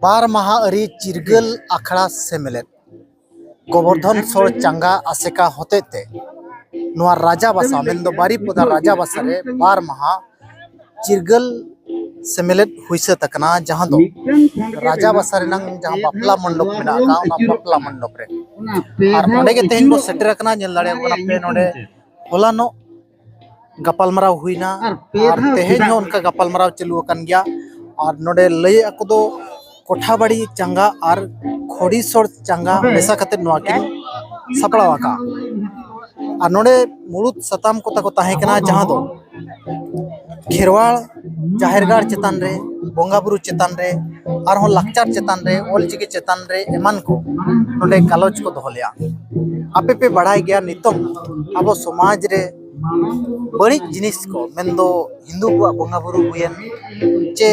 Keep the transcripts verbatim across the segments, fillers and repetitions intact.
ᱵᱟᱨ ᱢᱟᱦᱟ ᱟᱹᱨᱤ ᱪᱤᱨᱜᱟᱹᱞ ᱟᱠᱷᱲᱟ ᱥᱮᱢᱞᱮᱫ ᱜᱳᱵᱚᱨᱫᱷᱚᱱ ᱥᱚᱲ ᱪᱟᱸᱜᱟ ᱟᱥᱮᱠᱟ ᱦᱚᱛᱮᱛᱮ ᱱᱚᱣᱟ ᱨᱟᱡᱟᱵᱟᱥᱟ, ᱢᱮᱱᱫᱚ ᱵᱟᱨᱤᱯᱚᱫᱟ ᱨᱟᱡᱟᱵᱟᱥᱟ ᱨᱮ ᱵᱟᱨ ᱢᱟᱦᱟ ᱪᱤᱨᱜᱟᱹᱞ ᱥᱮᱢᱞᱮᱫ ᱦᱩᱭ ᱥᱟᱹᱛ ᱟᱠᱟᱱᱟ, ᱡᱟᱦᱟᱸ ᱫᱚ ᱨᱟᱡᱟᱵᱟᱥᱟ ᱨᱮᱱᱟᱝ ᱡᱟᱦᱟᱸ ᱵᱟᱯᱞᱟ ᱢᱚᱱᱰᱚᱯ ᱢᱮᱱᱟᱜ ᱟᱠᱟᱫ, ᱚᱱᱟ ᱵᱟᱯᱞᱟ ᱢᱚᱱᱰᱚᱯ ᱨᱮ᱾ ᱟᱨ ᱱᱚᱰᱮ ᱜᱮ ᱛᱮᱦᱮᱧ ᱵᱚ ᱥᱮᱴᱮᱨ ᱟᱠᱟᱱᱟ᱾ ᱧᱮᱞ ᱫᱟᱲᱮᱭᱟᱜ ᱠᱟᱱᱟ ᱯᱮ, ᱱᱚᱰᱮ ᱦᱚᱞᱟᱱᱚᱜ ᱜᱟᱯᱟᱞᱢᱟᱨᱟᱣ ᱦᱩᱭᱱᱟ ᱟᱨ ᱛᱮᱦᱮᱧ ᱦᱚᱸ ᱚᱱᱠᱟ ᱜᱟᱯᱟᱞᱢᱟᱨᱟᱣ ᱪᱟᱹᱞᱩ ᱟᱠᱟᱱ ᱜᱮᱭᱟ᱾ ᱟᱨ ᱱᱚᱰᱮ ᱞᱟᱹᱭᱮᱫ ᱟᱠᱚ ᱫᱚ ᱠᱚᱴᱷᱟᱵᱟᱲᱤ ᱪᱟᱸᱜᱟ ᱟᱨ ᱠᱷᱚᱲᱤᱥᱚᱲ ᱪᱟᱸᱜᱟ ᱢᱮᱥᱟ ᱠᱟᱛᱮ ᱱᱚᱣᱟ ᱠᱤᱱ ᱥᱟᱯᱲᱟᱣ ᱟᱠᱟᱫᱼᱟ᱾ ᱟᱨ ᱱᱚᱰᱮ ᱢᱩᱲᱩᱫ ᱥᱟᱛᱟᱢ ᱠᱚ ᱛᱟᱠᱚ ᱛᱟᱦᱮᱸ ᱠᱟᱱᱟ, ᱡᱟᱦᱟᱸ ᱫᱚ ᱠᱷᱮᱨᱣᱟᱲ ᱡᱟᱦᱮᱨ ᱜᱟᱲ ᱪᱮᱛᱟᱱ ᱨᱮ, ᱵᱚᱸᱜᱟ ᱵᱩᱨᱩ ᱪᱮᱛᱟᱱ ᱨᱮ, ᱟᱨᱦᱚᱸ ᱞᱟᱠᱪᱟᱨ ᱪᱮᱛᱟᱱ ᱨᱮ, ᱚᱞᱪᱤᱠᱤ ᱪᱮᱛᱟᱱ ᱨᱮ ᱮᱢᱟᱱ ᱠᱚ ᱱᱚᱰᱮ ᱜᱟᱞᱚᱪ ᱠᱚ ᱫᱚᱦᱚ ᱞᱮᱫᱼᱟ᱾ ᱟᱯᱮ ᱯᱮ ᱵᱟᱲᱟᱭ ᱜᱮᱭᱟ, ᱱᱤᱛᱚᱝ ᱟᱵᱚ ᱥᱚᱢᱟᱡᱽ ᱨᱮ ᱵᱟᱹᱲᱤᱡ ᱡᱤᱱᱤᱥ ᱠᱚ, ᱢᱮᱱᱫᱚ ᱦᱤᱱᱫᱩ ᱠᱚᱣᱟᱜ ᱵᱚᱸᱜᱟ ᱵᱩᱨᱩ ᱦᱩᱭᱮᱱ, ᱪᱮ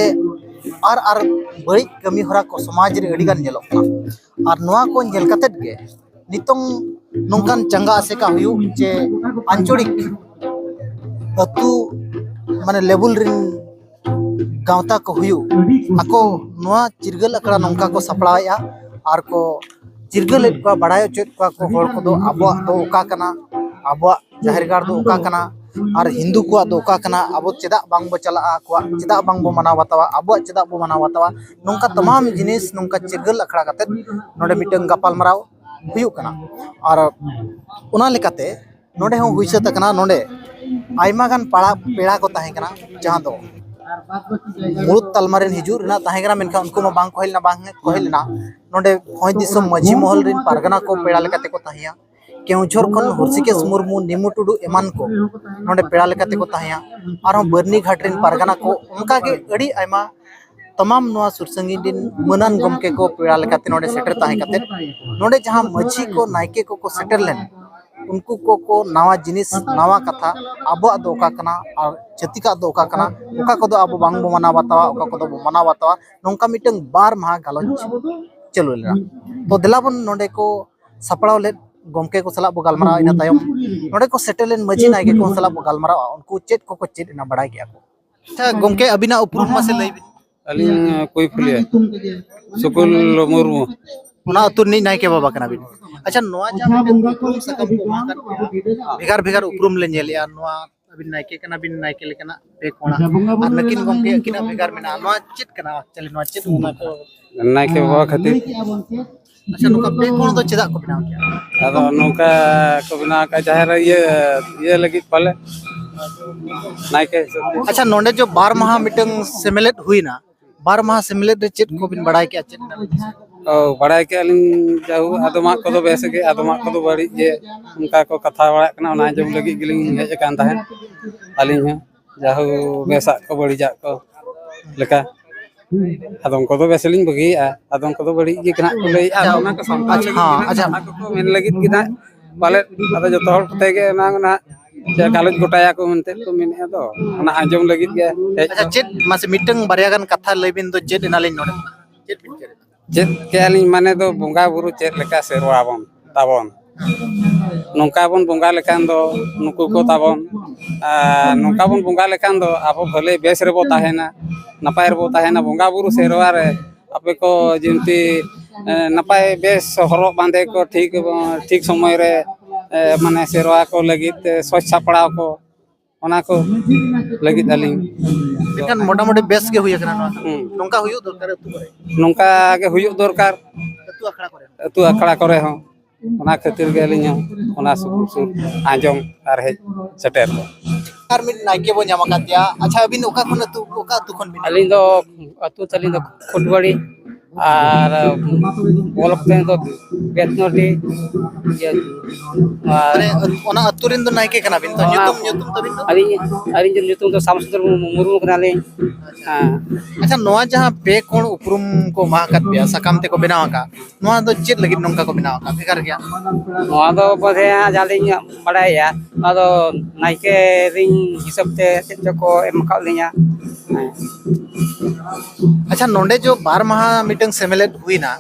ᱟᱨ ᱟᱨ ᱵᱟᱹᱲᱤᱡ ᱠᱟᱹᱢᱤ ᱦᱚᱨᱟ ᱠᱚ ᱥᱚᱢᱟᱡᱽ ᱨᱮ ᱟᱹᱰᱤᱜᱟᱱ ᱧᱮᱞᱚᱜ ᱠᱟᱱᱟ᱾ ᱟᱨ ᱱᱚᱣᱟ ᱠᱚ ᱧᱮᱞ ᱠᱟᱛᱮᱫ ᱜᱮ ᱱᱤᱛᱚᱝ ᱱᱚᱝᱠᱟᱱ ᱪᱟᱸᱜᱟ ᱟᱥᱮᱠᱟ ᱦᱩᱭᱩᱜ, ᱪᱮ ᱟᱧᱪᱚᱲᱤᱠ ᱟᱹᱛᱩ, ᱢᱟᱱᱮ ᱞᱮᱵᱩᱞ ᱨᱮᱱ ᱜᱟᱶᱛᱟ ᱠᱚ ᱦᱩᱭᱩᱜ, ᱟᱠᱚ ᱱᱚᱣᱟ ᱪᱤᱨᱜᱟᱹᱞ ᱟᱠᱷᱲᱟ ᱱᱚᱝᱠᱟ ᱠᱚ ᱥᱟᱯᱲᱟᱣᱮᱫᱼᱟ ᱟᱨ ᱠᱚ ᱪᱤᱨᱜᱟᱹᱞᱮᱫ ᱠᱚᱣᱟ, ᱵᱟᱲᱟᱭ ᱦᱚᱪᱚᱭᱮᱫ ᱠᱚᱣᱟ ᱠᱚ ᱦᱚᱲ ᱠᱚᱫᱚ ᱟᱵᱚᱣᱟᱜ ᱫᱚ ᱚᱠᱟ ᱠᱟᱱᱟ, ᱟᱵᱚᱣᱟᱜ ᱡᱟᱦᱮᱨ ᱜᱟᱲ ᱫᱚ ᱚᱠᱟ ᱠᱟᱱᱟ, ᱟᱨ ᱦᱤᱱᱫᱩ ᱠᱚᱣᱟᱜ ᱫᱚ ᱚᱠᱟ ᱠᱟᱱᱟ, ᱟᱵᱚ ᱪᱮᱫᱟᱜ ᱵᱟᱝᱵᱚ ᱪᱟᱞᱟᱜᱼᱟ, ᱟᱠᱚᱣᱟᱜ ᱪᱮᱫᱟᱜ ᱵᱟᱝᱵᱚ ᱢᱟᱱᱟᱣ ᱵᱟᱛᱟᱣᱟ, ᱟᱵᱚᱣᱟᱜ ᱪᱮᱫᱟᱜ ᱵᱚ ᱢᱟᱱᱟᱣ ᱵᱟᱛᱟᱣᱟ᱾ ᱱᱚᱝᱠᱟ ᱛᱟᱢᱟᱢ ᱡᱤᱱᱤᱥ ᱱᱚᱝᱠᱟ ᱪᱤᱨᱜᱟᱹᱞ ᱟᱠᱷᱲᱟ ᱠᱟᱛᱮᱫ ᱱᱚᱰᱮ ᱢᱤᱫᱴᱟᱝ ᱜᱟᱯᱟᱞᱢᱟᱨᱟᱣ ᱦᱩᱭᱩᱜ ᱠᱟᱱᱟ᱾ ᱟᱨ ᱚᱱᱟ ᱞᱮᱠᱟᱛᱮ ᱱᱚᱰᱮ ᱦᱚᱸ ᱦᱩᱭ ᱥᱟᱹᱛ ᱟᱠᱟᱱᱟ᱾ ᱱᱚᱰᱮ ᱟᱭᱢᱟ ᱜᱟᱱ ᱯᱟᱲᱟ ᱯᱮᱲᱟ ᱠᱚ ᱛᱟᱦᱮᱸ ᱠᱟᱱᱟ, ᱡᱟᱦᱟᱸ ᱫᱚ ᱢᱩᱲᱩᱫ ᱛᱟᱞᱢᱟ ᱨᱮᱱ ᱦᱤᱡᱩᱜ ᱨᱮᱱᱟᱜ ᱛᱟᱦᱮᱸ ᱠᱟᱱᱟ, ᱢᱮᱱᱠᱷᱟᱱ ᱩᱱᱠᱩ ᱢᱟ ᱵᱟᱝ ᱠᱚ ᱦᱮᱡ ᱞᱮᱱᱟ, ᱵᱟᱝ ᱠᱚ ᱦᱮᱡ ᱞᱮᱱᱟ᱾ ᱱᱚᱰᱮ ᱵᱷᱚᱸᱡᱽ ᱫᱤᱥᱚᱢ ᱢᱟᱹᱡᱷᱤ ᱢᱚᱦᱚᱞ ᱨᱮᱱ ᱯᱟᱨᱜᱟᱱᱟ ᱠᱚ ᱯᱮᱲᱟ ᱞᱮᱠᱟᱛᱮ ᱠᱚ ᱛᱟᱦᱮᱸᱭᱟ᱾ ᱠᱮᱣᱡᱷᱚᱨ ᱠᱷᱚᱱ ᱦᱨᱤᱥᱤᱠᱮᱥ ᱢᱩᱨᱢᱩ, ᱱᱤᱢᱩ ᱴᱩᱰᱩ ᱮᱢᱟᱱ ᱠᱚ ᱱᱚᱰᱮ ᱯᱮᱲᱟ ᱞᱮᱠᱟᱛᱮ ᱠᱚ ᱛᱟᱦᱮᱸᱭᱟ᱾ ᱟᱨᱦᱚᱸ ᱵᱟᱹᱨᱱᱤ ᱜᱷᱟᱴ ᱨᱮᱱ ᱯᱟᱨᱜᱟᱱᱟ ᱠᱚ, ᱚᱱᱠᱟᱜᱮ ᱟᱹᱰᱤ ᱟᱭᱢᱟ ᱛᱟᱢᱟᱢ ᱱᱚᱣᱟ ᱥᱩᱨ ᱥᱟᱺᱜᱤᱧ ᱨᱮᱱ ᱢᱟᱹᱱᱟᱱ ᱜᱚᱢᱠᱮ ᱠᱚ ᱯᱮᱲᱟ ᱞᱮᱠᱟᱛᱮ ᱱᱚᱰᱮ ᱥᱮᱴᱮᱨ ᱛᱟᱦᱮᱸ ᱠᱟᱛᱮᱫ, ᱱᱚᱰᱮ ᱡᱟᱦᱟᱸ ᱢᱟᱹᱡᱷᱤ ᱠᱚ, ᱱᱟᱭᱠᱮ ᱠᱚᱠᱚ ᱥᱮᱴᱮᱨ ᱞᱮᱱ, ᱩᱱᱠᱩ ᱠᱚᱠᱚ ᱱᱟᱣᱟ ᱡᱤᱱᱤᱥ, ᱱᱟᱣᱟ ᱠᱟᱛᱷᱟ, ᱟᱵᱚᱣᱟᱜ ᱫᱚ ᱚᱠᱟ ᱠᱟᱱᱟ ᱟᱨ ᱪᱷᱟᱹᱛᱤᱠᱟᱜ ᱫᱚ ᱚᱠᱟ ᱠᱟᱱᱟ, ᱚᱠᱟ ᱠᱚᱫᱚ ᱟᱵᱚ ᱵᱟᱝᱵᱚ ᱢᱟᱱᱟᱣ ᱵᱟᱛᱟᱣᱟ, ᱚᱠᱟ ᱠᱚᱫᱚ ᱵᱚ ᱢᱟᱱᱟᱣ ᱵᱟᱛᱟᱣᱟ, ᱱᱚᱝᱠᱟ ᱢᱤᱫᱴᱟᱝ ᱵᱟᱨ ᱢᱟᱦᱟ ᱜᱟᱞᱚᱪ ᱪᱟᱹᱞᱩ ᱞᱮᱱᱟ᱾ ᱛᱚ ᱫᱮᱞᱟ ᱵᱚᱱ ᱱᱚᱰᱮ ᱠᱚ ᱥᱟᱯᱲᱟᱣ ᱞᱮᱫ ᱜᱚᱢᱠᱮ ᱠᱚ ᱥᱟᱞᱟᱜ ᱵᱚ ᱜᱟᱞᱢᱟᱨᱟᱣᱟ, ᱤᱱᱟᱹ ᱛᱟᱭᱚᱢ ᱱᱚᱰᱮ ᱠᱚ ᱥᱮᱴᱮᱨ ᱞᱮᱱ ᱢᱟᱹᱡᱷᱤ ᱱᱟᱭᱠᱮ ᱠᱚ ᱥᱟᱞᱟᱜ ᱵᱚ ᱜᱟᱞᱢᱟᱨᱟᱣᱟ, ᱩᱱᱠᱩ ᱪᱮᱫ ᱠᱚᱠᱚ ᱪᱮᱫ ᱮᱱᱟ ᱵᱟᱲᱟᱭ ᱜᱮᱭᱟ ᱠᱚ᱾ ᱟᱪᱪᱷᱟ ᱜᱚᱢᱠᱮ, ᱟᱹᱵᱤᱱᱟᱜ ᱩᱯᱨᱩᱢ ᱢᱟᱥᱮ ᱞᱟᱹᱭ ᱵᱤᱱ᱾ ᱟᱹᱞᱤᱧ ᱠᱩᱭᱯᱷᱩᱞᱤᱭᱟᱹ ᱥᱩᱠᱩᱞ ᱢᱩᱨᱢᱩ᱾ ᱚᱱᱟ ᱟᱹᱛᱩ ᱨᱤᱱᱤᱡ ᱱᱟᱭᱠᱮ ᱵᱟᱵᱟ ᱠᱟᱱᱟᱵᱤᱱ? ᱟᱪᱪᱷᱟ, ᱱᱚᱣᱟ ᱡᱟᱦᱟᱸ ᱢᱤᱫᱴᱮᱱ ᱩᱯᱨᱩᱢ ᱥᱟᱠᱟᱢ ᱠᱚ ᱮᱢᱟ ᱟᱠᱟᱫ ᱵᱤᱱᱟ, ᱵᱷᱮᱜᱟᱨ ᱵᱷᱮᱜᱟᱨ ᱩᱯᱨᱩᱢ ᱞᱮ ᱧᱮᱞᱮᱜᱼᱟ᱾ ᱱᱚᱣᱟ ᱟᱹᱵᱤᱱ ᱱᱟᱭᱠᱮ ᱠᱟᱱᱟᱵᱤᱱ, ᱱᱟᱭᱠᱮ ᱞᱮᱠᱟᱱᱟᱜ ᱯᱮ ᱠᱚᱬᱟ, ᱟᱨ ᱱᱩᱠᱤᱱ ᱜᱚᱢᱠᱮ ᱟᱹᱠᱤᱱᱟᱜ ᱵᱷᱮᱜᱟᱨ ᱢᱮᱱᱟᱜᱼᱟ᱾ ᱱᱚᱣᱟ ᱪᱮᱫ ᱠᱟᱱᱟ actually? ᱱᱚᱣᱟ ᱪᱮᱫ ᱚᱱᱟ ᱠᱚ? ᱱᱟᱭᱠᱮ ᱵᱟᱵᱟ ᱠᱷᱟᱹᱛᱤᱨ᱾ ᱟᱪᱪᱷᱟ, ᱱᱚᱝᱠᱟ ᱯᱮ ᱠᱚᱬ ᱫᱚ ᱪᱮᱫᱟᱜ ᱠᱚ ᱵᱮᱱᱟᱣ ᱠᱮᱜᱼᱟ? ᱟᱫᱚ ᱱᱚᱝᱠᱟ ᱠᱚ ᱵᱮᱱᱟᱣ ᱟᱠᱟᱫ ᱡᱟᱦᱮᱨ ᱤᱭᱟᱹ, ᱤᱭᱟᱹ ᱞᱟᱹᱜᱤᱫ ᱯᱟᱞᱮ, ᱱᱟᱭᱠᱮ ᱦᱤᱥᱟᱹᱵ ᱛᱮ᱾ ᱟᱪᱪᱷᱟ, ᱱᱚᱰᱮ ᱡᱚ ᱵᱟᱨ ᱢᱟᱦᱟ ᱢᱤᱫᱴᱟᱝ ᱥᱮᱢᱞᱮᱫ ᱦᱩᱭᱱᱟ, ᱵᱟᱨ ᱢᱟᱦᱟ ᱥᱮᱢᱞᱮᱫ ᱨᱮ ᱪᱮᱫ ᱠᱚᱵᱤᱱ ᱵᱟᱲᱟᱭ ᱠᱮᱜᱼᱟ, ᱪᱮᱫ ᱠᱚᱵᱤᱱ? ᱚ, ᱵᱟᱲᱟᱭ ᱠᱮᱜᱼᱟ ᱞᱤᱧ, ᱡᱟᱦᱳ, ᱟᱫᱚᱢᱟᱜ ᱠᱚᱫᱚ ᱵᱮᱥ ᱜᱮ, ᱟᱫᱚᱢᱟᱜ ᱠᱚᱫᱚ ᱵᱟᱹᱲᱤᱡ ᱜᱮ, ᱚᱱᱠᱟ ᱠᱚ ᱠᱟᱛᱷᱟ ᱵᱟᱲᱟᱜ ᱠᱟᱱᱟ, ᱚᱱᱟ ᱟᱸᱡᱚᱢ ᱞᱟᱹᱜᱤᱫ ᱜᱮᱞᱤᱧ ᱦᱮᱡ ᱟᱠᱟᱱ ᱛᱟᱦᱮᱸᱫ ᱟᱹᱞᱤᱧ ᱦᱚᱸ᱾ ᱡᱟᱦᱳ, ᱵᱮᱥᱟᱜ ᱠᱚ ᱵᱟᱹᱲᱤᱡᱟᱜ ᱠᱚ ᱞᱮᱠᱟ᱾ ᱟᱫᱚᱢ ᱠᱚᱫᱚ ᱵᱮᱥ ᱞᱤᱧ ᱵᱟᱹᱜᱤᱭᱮᱜᱼᱟ, ᱟᱫᱚᱢ ᱠᱚᱫᱚ ᱵᱟᱹᱲᱤᱡ ᱜᱮ ᱱᱟᱦᱟᱜ ᱠᱚ ᱞᱟᱹᱭᱮᱜᱼᱟ᱾ ᱟᱪᱪᱷᱟ, ᱟᱫᱚ ᱚᱱᱟ ᱠᱚ ᱥᱟᱱᱛᱟᱲ ᱟᱪᱪᱷᱟ, ᱞᱟᱹᱜᱤᱫ ᱜᱮ ᱟᱪᱪᱷᱟ᱾ ᱚᱱᱟ ᱠᱚᱠᱚ ᱢᱮᱱ ᱞᱟᱹᱜᱤᱫ ᱜᱮ ᱱᱟᱦᱟᱜ ᱯᱟᱞᱮᱫ ᱟᱫᱚ ᱡᱚᱛᱚ ᱦᱚᱲ ᱠᱚᱛᱮ ᱜᱮ ᱚᱱᱟ ᱱᱟᱦᱟᱜ ᱪᱮ ᱜᱟᱞᱚᱪ ᱜᱚᱴᱟᱭᱟᱠᱚ ᱢᱮᱱᱛᱮ ᱠᱚ ᱢᱮᱱᱮᱫᱼᱟ᱾ ᱫᱚ ᱚᱱᱟ ᱟᱸᱡᱚᱢ ᱞᱟᱹᱜᱤᱫ ᱜᱮ ᱦᱮᱡ ᱟᱪᱪᱷᱟ, ᱠᱚ᱾ ᱪᱮᱫ ᱢᱟᱥᱮ ᱢᱤᱫᱴᱟᱝ ᱵᱟᱨᱭᱟ ᱜᱟᱱ ᱠᱟᱛᱷᱟ ᱞᱟᱹᱭ ᱵᱤᱱ ᱫᱚ, ᱪᱮᱫ ᱮᱱᱟᱞᱤᱧ ᱱᱚᱰᱮ ᱠᱷᱚᱱᱟᱜ? ᱪᱮᱫ ᱵᱤᱱ ᱪᱮᱫ ᱮᱱᱟ? ᱪᱮᱫ ᱠᱮᱜᱼᱟ ᱞᱤᱧ, ᱢᱟᱱᱮ ᱫᱚ ᱵᱚᱸᱜᱟ ᱵᱩᱨᱩ ᱪᱮᱫ ᱞᱮᱠᱟ ᱥᱮᱨᱣᱟ ᱵᱚᱱ ᱛᱟᱵᱚᱱ, ᱱᱚᱝᱠᱟ ᱵᱚᱱ ᱵᱚᱸᱜᱟ ᱞᱮᱠᱷᱟᱱ ᱫᱚ ᱱᱩᱠᱩ ᱠᱚ ᱛᱟᱵᱚᱱ, ᱟᱨ ᱱᱚᱝᱠᱟ ᱵᱚᱱ ᱵᱚᱸᱜᱟ ᱞᱮᱠᱷᱟᱱ ᱫᱚ ᱟᱵᱚ ᱵᱷᱟᱹᱞᱟᱹᱭ ᱵᱮᱥ ᱨᱮᱵᱚ ᱛᱟᱦᱮᱱᱟ, ᱱᱟᱯᱟᱭ ᱨᱮᱵᱚ ᱛᱟᱦᱮᱱᱟ᱾ ᱵᱚᱸᱜᱟ ᱵᱩᱨᱩ ᱥᱮᱨᱣᱟ ᱨᱮ ᱟᱯᱮ ᱠᱚ ᱡᱤᱱᱛᱤ, ᱮ, ᱱᱟᱯᱟᱭ ᱵᱮᱥ ᱦᱚᱨᱚᱜ ᱵᱟᱸᱫᱮ ᱠᱚ ᱴᱷᱤᱠ, ᱴᱷᱤᱠ ᱥᱚᱢᱚᱭ ᱨᱮ, ᱮ, ᱢᱟᱱᱮ ᱥᱮᱨᱣᱟ ᱠᱚ ᱞᱟᱹᱜᱤᱫ ᱛᱮ ᱥᱚᱡᱽ ᱥᱟᱯᱲᱟᱣ ᱠᱚ, ᱚᱱᱟ ᱠᱚ ᱞᱟᱹᱜᱤᱫ ᱟᱹᱞᱤᱧ᱾ ᱢᱮᱱᱠᱷᱟᱱ ᱢᱚᱴᱟᱢᱩᱴᱤ ᱵᱮᱥ ᱜᱮ ᱦᱩᱭ ᱟᱠᱟᱱᱟ ᱱᱚᱣᱟ ᱫᱚ᱾ ᱦᱩᱸ᱾ ᱱᱚᱝᱠᱟ ᱦᱩᱭᱩᱜ ᱫᱚᱨᱠᱟᱨ ᱟᱹᱛᱩ ᱠᱚᱨᱮ᱾ ᱱᱚᱝᱠᱟ ᱜᱮ ᱦᱩᱭᱩᱜ ᱫᱚᱨᱠᱟᱨ᱾ ᱟᱹᱛᱩ ᱟᱠᱷᱲᱟ ᱠᱚᱨᱮ ᱦᱚᱸ᱾ ᱟᱹᱛᱩ ᱟᱠᱷᱲᱟ ᱠᱚᱨᱮ ᱦᱚᱸ᱾ ᱚᱱᱟ ᱠᱷᱟᱹᱛᱤᱨ ᱜᱮ ᱟᱹᱞᱤᱧ ᱦᱚᱸ ᱚᱱᱟ ᱥᱩᱨ ᱥᱩᱨ ᱟᱸᱡᱚᱢ ᱟᱨ ᱦᱮᱡ ᱥᱮᱴᱮᱨ ᱫᱚ᱾ ᱟᱨ ᱢᱤᱫ ᱱᱟᱭᱠᱮ ᱵᱚ ᱧᱟᱢ ᱟᱠᱟᱫᱮᱭᱟ᱾ ᱟᱪᱪᱷᱟ, ᱟᱹᱵᱤᱱ ᱚᱠᱟ ᱠᱷᱚᱱ ᱟᱹᱛᱩ, ᱚᱠᱟ ᱟᱹᱛᱩ ᱠᱷᱚᱱ ᱵᱤᱱ? ᱟᱹᱞᱤᱧ ᱫᱚ ᱟᱹᱛᱩ ᱛᱟᱹᱞᱤᱧ ᱫᱚ ᱠᱷᱩᱴᱵᱟᱲᱤ ᱟᱨ ᱵᱞᱚᱠ ᱛᱟᱹᱞᱤᱧ ᱫᱚ ᱵᱮᱛᱱᱚᱰᱤ᱾ ᱤᱭᱟᱹ, ᱟᱨ ᱢᱟᱱᱮ, ᱚᱱᱟ ᱟᱹᱛᱩ ᱨᱮᱱ ᱫᱚ ᱱᱟᱭᱠᱮ ᱠᱟᱱᱟ ᱵᱤᱱ ᱛᱚ? ᱚᱱᱟ ᱧᱩᱛᱩᱢ, ᱧᱩᱛᱩᱢ ᱛᱟᱹᱵᱤᱱ ᱫᱚ? ᱟᱹᱞᱤᱧ, ᱟᱹᱞᱤᱧ ᱫᱚ ᱧᱩᱛᱩᱢ ᱫᱚ ᱥᱟᱢᱥᱩᱱᱫᱚᱨ ᱢᱩᱨᱢᱩ ᱠᱟᱱᱟᱞᱤᱧ᱾ ᱦᱮᱸ᱾ ᱟᱪᱪᱷᱟ, ᱱᱚᱣᱟ ᱡᱟᱦᱟᱸ ᱯᱮ ᱠᱚᱬ ᱩᱯᱨᱩᱢ ᱠᱚ ᱮᱢᱟ ᱟᱠᱟᱫ ᱯᱮᱭᱟ, ᱥᱟᱠᱟᱢ ᱛᱮᱠᱚ ᱵᱮᱱᱟᱣ ᱟᱠᱟᱫ, ᱱᱚᱣᱟ ᱫᱚ ᱪᱮᱫ ᱞᱟᱹᱜᱤᱫ ᱱᱚᱝᱠᱟ ᱠᱚ ᱵᱮᱱᱟᱣ ᱟᱠᱟᱫ? ᱵᱷᱮᱜᱟᱨ ᱜᱮᱭᱟ᱾ ᱱᱚᱣᱟ ᱫᱚ ᱵᱚᱫᱷᱮ ᱡᱟᱦᱟᱸ ᱞᱤᱧ ᱵᱟᱲᱟᱭᱟ, ᱱᱚᱣᱟ ᱫᱚ ᱱᱟᱭᱠᱮ ᱨᱤᱧ ᱦᱤᱥᱟᱹᱵ ᱛᱮ ᱪᱮᱫ ᱪᱚᱠᱚ ᱮᱢ ᱟᱠᱟᱫ ᱞᱤᱧᱟ᱾ ᱦᱮᱸ᱾ ᱟᱪᱪᱷᱟ, ᱱᱚᱰᱮ ᱡᱚ ᱵᱟᱨ ᱢᱟᱦᱟ ᱢᱤᱫᱴᱮᱱ ᱥᱮᱢᱞᱮᱫ ᱦᱩᱭᱱᱟ,